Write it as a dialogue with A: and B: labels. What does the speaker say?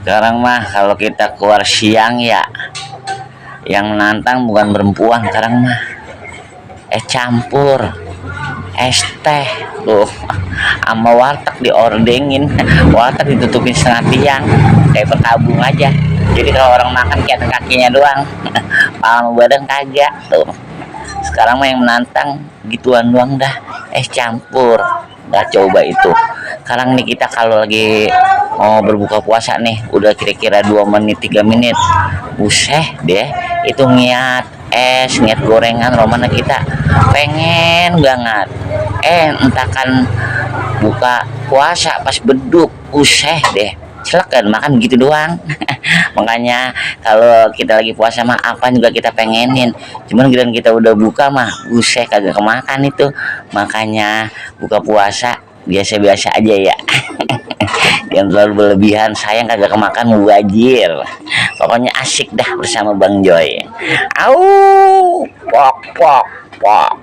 A: Sekarang mah kalau kita keluar siang ya, yang menantang bukan perempuan sekarang mah es campur, es teh tuh, sama warteg diordengin. Warteg ditutupin setengah tiang kayak perkabung aja. Jadi kalau orang makan kayak kakinya doang, palma badan kagak tuh. Sekarang mah yang menantang gituan doang dah, es campur. Nggak coba itu. Sekarang nih kita kalau lagi mau berbuka puasa nih, udah kira-kira 2 menit 3 menit, buset deh, itu ngiat es, ngiat gorengan romana kita pengen banget. Entahkan buka puasa pas beduk, buset deh, celak kan makan gitu doang. Makanya kalau kita lagi puasa mah apa juga kita pengenin, cuman giliran kita udah buka mah buset kagak kemakan itu. Makanya buka puasa biasa-biasa aja ya. Yang terlalu berlebihan sayang kagak kemakan mubazir. Pokoknya asik dah bersama Bang Joy. Au pok pok pok.